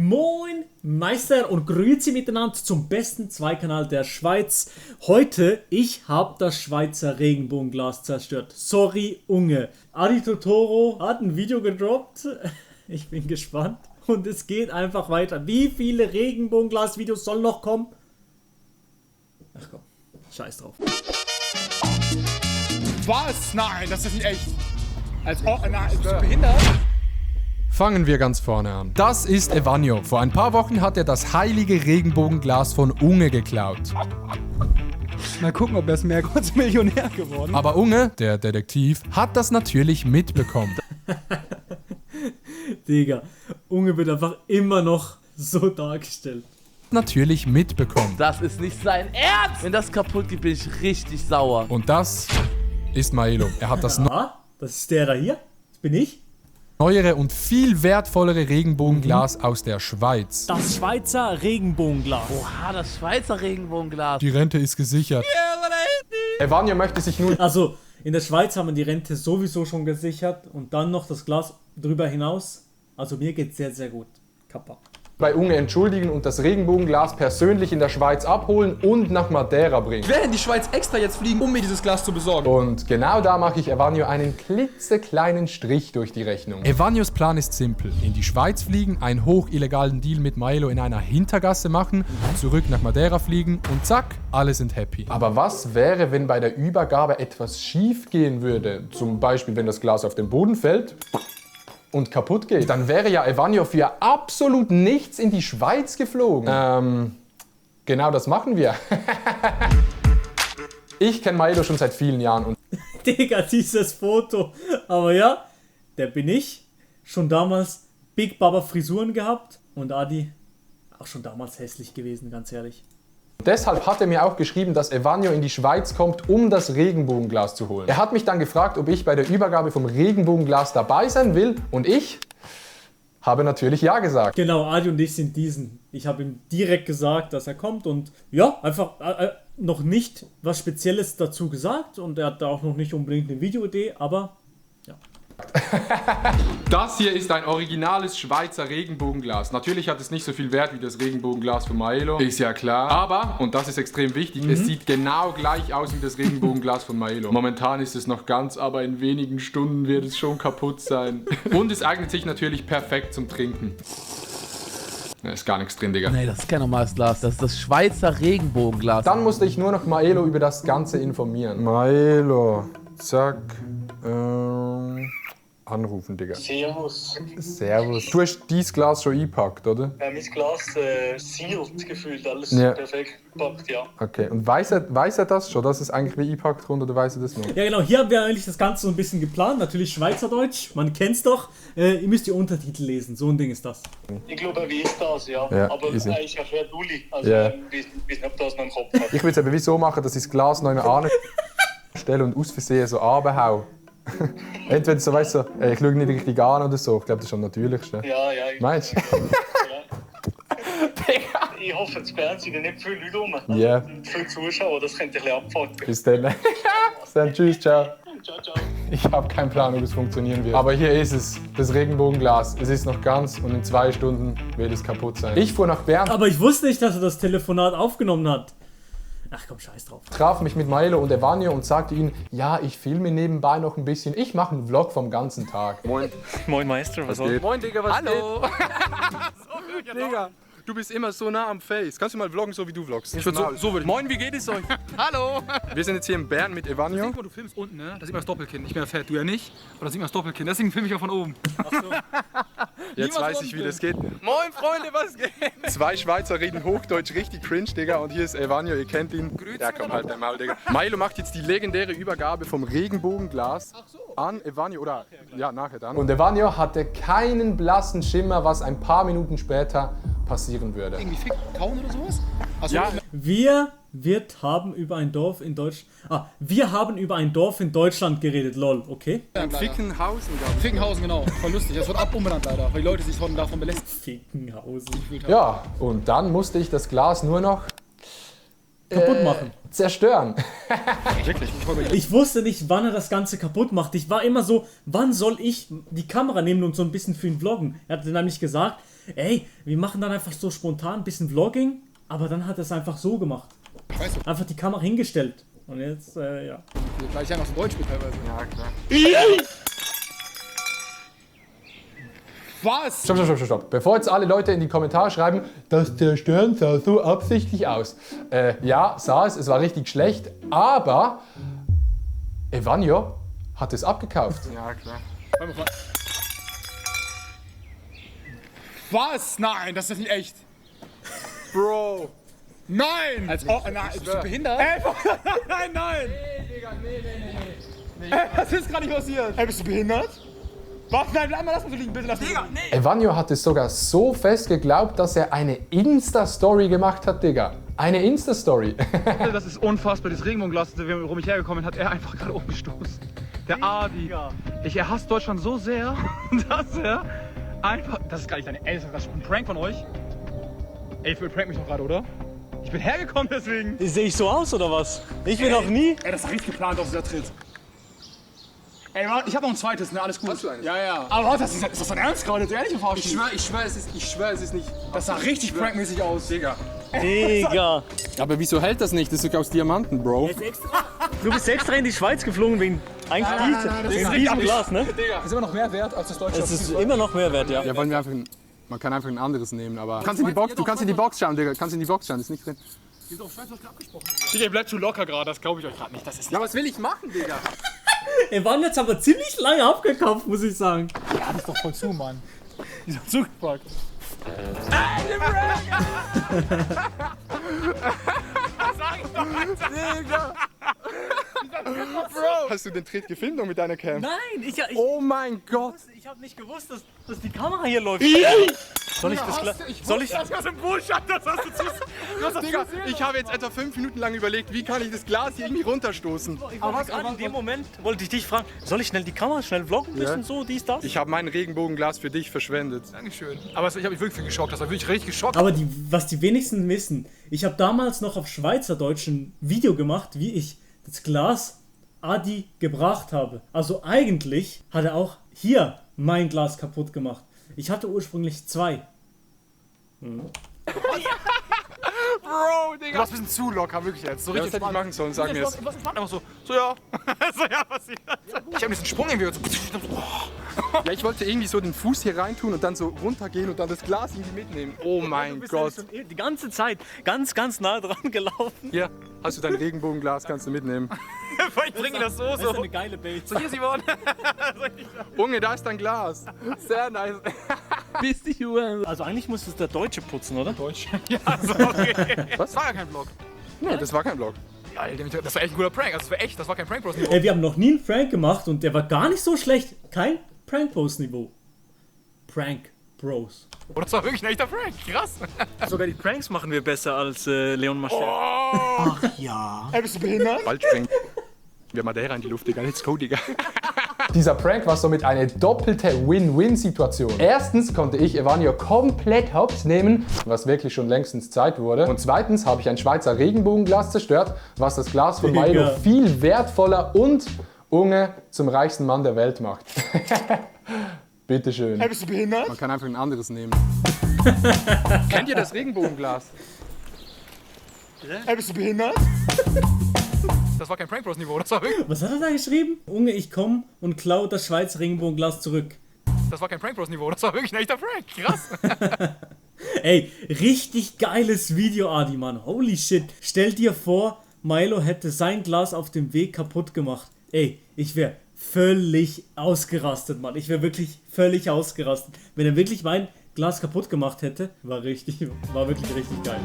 Moin Meister und grüezi miteinander zum besten Zweikanal der Schweiz. Heute, ich habe das Schweizer Regenbogenglas zerstört. Sorry, Unge. Adi Totoro hat ein Video gedroppt. Ich bin gespannt. Und es geht einfach weiter. Wie viele Regenbogenglas-Videos sollen noch kommen? Ach komm, scheiß drauf. Was? Nein, das ist nicht echt. Als ob, nein, bist du behindert? Fangen wir ganz vorne an. Das ist Evanio. Vor ein paar Wochen hat er das heilige Regenbogenglas von Unge geklaut. Mal gucken, ob er ist mehr kurz Millionär geworden. Aber Unge, der Detektiv, hat das natürlich mitbekommen. Digga, Unge wird einfach immer noch so dargestellt. Natürlich mitbekommen. Das ist nicht sein Ernst! Wenn das kaputt geht, bin ich richtig sauer. Und das ist Maelo. Er hat das Das ist der da hier. Das bin ich. neuere und viel wertvollere Regenbogenglas aus der Schweiz. Das Schweizer Regenbogenglas. Oha, das Schweizer Regenbogenglas. Die Rente ist gesichert. Evanio möchte sich nun Also, in der Schweiz haben wir die Rente sowieso schon gesichert und dann noch das Glas drüber hinaus. Also mir geht's sehr, sehr gut. Kappa. bei Unge entschuldigen und das Regenbogenglas persönlich in der Schweiz abholen und nach Madeira bringen. Ich werde in die Schweiz extra jetzt fliegen, um mir dieses Glas zu besorgen. Und genau da mache ich Evanio einen klitzekleinen Strich durch die Rechnung. Evanios Plan ist simpel. In die Schweiz fliegen, einen hochillegalen Deal mit Maelo in einer Hintergasse machen, zurück nach Madeira fliegen und zack, alle sind happy. Aber was wäre, wenn bei der Übergabe etwas schief gehen würde? Zum Beispiel, wenn das Glas auf den Boden fällt und kaputt geht. Dann wäre ja Evanio für absolut nichts in die Schweiz geflogen. Genau das machen wir. Ich kenne Maelo schon seit vielen Jahren und Digga, dieses Foto. Aber ja, der bin ich. Schon damals Big Baba Frisuren gehabt. Und Adi auch schon damals hässlich gewesen, ganz ehrlich. deshalb hat er mir auch geschrieben, dass Evanio in die Schweiz kommt, um das Regenbogenglas zu holen. Er hat mich dann gefragt, ob ich bei der Übergabe vom Regenbogenglas dabei sein will und ich habe natürlich ja gesagt. Genau, Adi und ich sind diesen. Ich habe ihm direkt gesagt, dass er kommt und ja, einfach noch nicht was Spezielles dazu gesagt und er hat da auch noch nicht unbedingt eine Videoidee, aber ja. Das hier ist ein originales Schweizer Regenbogenglas. Natürlich hat es nicht so viel Wert wie das Regenbogenglas von Maelo, ist ja klar. Aber, und das ist extrem wichtig, es sieht genau gleich aus wie das Regenbogenglas von Maelo. Momentan ist es noch ganz, aber in wenigen Stunden wird es schon kaputt sein. Und es eignet sich natürlich perfekt zum Trinken. Da ist gar nichts drin, Digga. Nee, das ist kein normales Glas. Das ist das Schweizer Regenbogenglas. Dann musste ich nur noch Maelo über das Ganze informieren. Maelo, zack, anrufen, Digga. Servus. Servus. Du hast dieses Glas schon eingepackt, oder? Mein Glas sealed gefühlt, alles Ja. perfekt gepackt, ja. Okay, und weiß er das schon, dass es eigentlich wie eingepackt rund, oder weiß er das noch? Ja genau, hier haben wir eigentlich das Ganze so ein bisschen geplant. Natürlich Schweizerdeutsch, man kennt's doch. Ihr müsst die Untertitel lesen, so ein Ding ist das. Ich glaube, er weiß das, ja. Ja, Aber easy. er ist ja für Dulli. Also, Ja. ich weiß nicht, ob das noch im Kopf hat. Ich würde es eben wie so machen, dass ich das Glas noch einmal stelle und aus Versehen so runterhau. Entweder so, weißt du, ich schaue nicht richtig an oder so. Ich glaube, das ist am natürlichsten. Ja, ja. Meinst du? Ich hoffe, das Bern sind ja nicht viele Leute rum. Ja. Viele Zuschauer, das könnte ein bisschen abfucken. Bis dann. Dann tschüss, ciao. Ciao, ciao. Ich habe keinen Plan, ob es funktionieren wird. Aber hier ist es, das Regenbogenglas. Es ist noch ganz und in 2 Stunden wird es kaputt sein. Ich fuhr nach Bern, Aber ich wusste nicht, dass er das Telefonat aufgenommen hat. Ach komm, scheiß drauf. traf mich mit Maelo und Evanio und sagte ihnen, ja, ich filme nebenbei noch ein bisschen. Ich mache einen Vlog vom ganzen Tag. Moin Meister, was geht? Moin, Digga, was Hallo! geht? Digga, du bist immer so nah am Face. Kannst du mal vloggen, so wie du vloggst? Ich würd so würde ich. Moin, wie geht es euch? Hallo! Wir sind jetzt hier in Bern mit Evanio. Guck mal, du filmst unten, ne? Da sieht man das Doppelkinn. Ich bin ja fett, du ja nicht. Aber da sieht man das Doppelkinn. Deswegen filme ich auch von oben. Jetzt Niemals weiß ich, wie das geht. Moin, Freunde, was geht? 2 Schweizer reden Hochdeutsch, richtig cringe, Digga. Und hier ist Evanio, ihr kennt ihn. Ja, komm, halt dein Maul, Digga. Maelo macht jetzt die legendäre Übergabe vom Regenbogenglas an Evanio, oder ja, nachher dann. Und Evanio hatte keinen blassen Schimmer, was ein paar Minuten später passieren würde. Irgendwie Fick, kauen oder sowas? Achso, Ja. Wir haben über ein Dorf in Deutschland geredet, lol, okay? Fickenhausen, glaube ich. Fickenhausen, genau. Voll lustig. Das wird abumbenannt leider, weil die Leute sich davon belästigt Fickenhausen. Ja, und dann musste ich das Glas nur noch kaputt machen. Zerstören. Ich wusste nicht, wann er das Ganze kaputt macht. Ich war immer so, wann soll ich die Kamera nehmen und so ein bisschen für ihn vloggen? Er hat nämlich gesagt, ey, wir machen dann einfach so spontan ein bisschen Vlogging, aber dann hat er es einfach so gemacht. Einfach die Kamera hingestellt. Und jetzt, ja. Weil ich ja noch so Deutsch bin teilweise. Ja, klar. Was? Stopp. Bevor jetzt alle Leute in die Kommentare schreiben, das Zerstören sah so absichtlich aus. Ja, sah es war richtig schlecht, aber Evanio hat es abgekauft. Ja, klar. Was? Nein, das ist nicht echt. Bro. Nein! Als ob, nein, bist du behindert? Nein! Nee, Digga, nee. Was ist gerade nicht passiert? Bist du behindert? Was? Nein, lass mal so liegen, bitte lass mal Digga, nee! Evanio hat es sogar so fest geglaubt, dass er eine Insta-Story gemacht hat, Digga. Eine Insta-Story. Das ist unfassbar, das Regenbogenglas, worum ich hergekommen bin, hat er einfach gerade umgestoßen. Der Adi. Er hasst Deutschland so sehr, dass er einfach... Das ist gar nicht deine... Ey, das ist ein Prank von euch. Ey, ihr prankt mich doch gerade, oder? Ich bin hergekommen deswegen. Sehe ich so aus oder was? Ich bin noch nie. Ey, das ist richtig geplant auf dieser Tritt. Ey, warte, ich hab noch ein zweites, ne? Alles gut. Hast du eines? Ja. Aber warte, ist das dein Ernst gerade? Ehrlich verarschen? Ich schwör, es ist nicht. Das sah richtig prankmäßig aus. Digga. Digga. Aber wieso hält das nicht? Das ist sogar aus Diamanten, Bro. Du bist extra in die Schweiz geflogen wegen diesem Glas, ne? Das ist immer noch mehr wert als das deutsche. Es ist immer noch mehr wert, ja. Ja, wollen wir einfach man kann einfach ein anderes nehmen, aber... Du kannst in die Box schauen, Digga. Kannst in die Box schauen, ist nicht drin. Digga, ihr bleibt zu locker gerade, das glaube ich euch gerade nicht. Das ist Ja, was will ich machen, Digga? Wir waren jetzt aber ziemlich lange abgekauft, muss ich sagen. ja, das ist doch voll zu, Mann. Die sind zugepackt. Digga! Bro! Hast du den Tritt gefilmt noch mit deiner Cam? Nein, Oh mein Gott! ich habe nicht gewusst, dass die Kamera hier läuft. Soll ich das Soll ich das im Bullshit, das hast du zu... Digga, ich habe jetzt etwa 5 Minuten lang überlegt, wie kann ich das Glas hier irgendwie runterstoßen? Aber gerade in dem Moment wollte ich dich fragen, soll ich schnell die Kamera vloggen, ein bisschen so, dies, das? Ich habe mein Regenbogenglas für dich verschwendet. Dankeschön. Aber ich habe mich wirklich geschockt, das war wirklich richtig geschockt. Aber was die wenigsten wissen, ich habe damals noch auf Schweizerdeutsch ein Video gemacht, wie ich das Glas Adi gebracht habe. Also eigentlich hat er auch hier mein Glas kaputt gemacht. Ich hatte ursprünglich 2. Bro, Du Digga! warst ein bisschen zu locker, wirklich jetzt. So Ja, was richtig hätte ich machen sollen, sag mir es. Du warst entspannt, einfach so ja. So ja, passiert. Ich habe diesen Sprung irgendwie so... Ja, ich wollte irgendwie so den Fuß hier reintun und dann so runtergehen und dann das Glas irgendwie mitnehmen. Oh mein Gott. Die ganze Zeit ganz nah dran gelaufen. Hier, hast du dein Regenbogenglas, kannst du mitnehmen. Ich bringe das so. Das ist eine geile Bait. So, hier, Simon. Junge, da ist dein Glas. Sehr nice. Bis die Uhr. Also eigentlich muss es der Deutsche putzen, oder? Deutsch. Ja, sorry. Was? Das war ja kein Vlog. Nee, das war kein Vlog. Ja, das war echt ein guter Prank. Also, das war echt, das war kein Prank Bros. Ey, wir haben noch nie einen Prank gemacht und der war gar nicht so schlecht. Kein Prank Bros Niveau. Prank Bros. Oh, das war wirklich ein echter Prank. Krass. Sogar die Pranks machen wir besser als Leon Mascher. Ach ja. Ey, bist du behindert? Bald sprengen wir Madeira in die Luft, Digga. Let's go, Digga. Dieser Prank war somit eine doppelte Win-Win-Situation. Erstens konnte ich Evanio komplett hops nehmen, was wirklich schon längstens Zeit wurde. Und zweitens habe ich ein Schweizer Regenbogenglas zerstört, was das Glas von Milo viel wertvoller und Unge zum reichsten Mann der Welt macht. Bitteschön. Ey, bist du behindert? Man kann einfach ein anderes nehmen. Kennt ihr das Regenbogenglas? Ey, bist du behindert? Das war kein Prank Bros Niveau. Das war wirklich... Was hat er da geschrieben? Unge, ich komm und klau das Schweizer Regenbogenglas zurück. Das war kein Prank Bros Niveau. Das war wirklich ein echter Prank. Krass. Ey, richtig geiles Video, Adi, Mann. Holy shit. Stell dir vor, Milo hätte sein Glas auf dem Weg kaputt gemacht. Ey, ich wäre völlig ausgerastet, Mann. Ich wäre wirklich völlig ausgerastet. Wenn er wirklich mein Glas kaputt gemacht hätte, war wirklich richtig geil.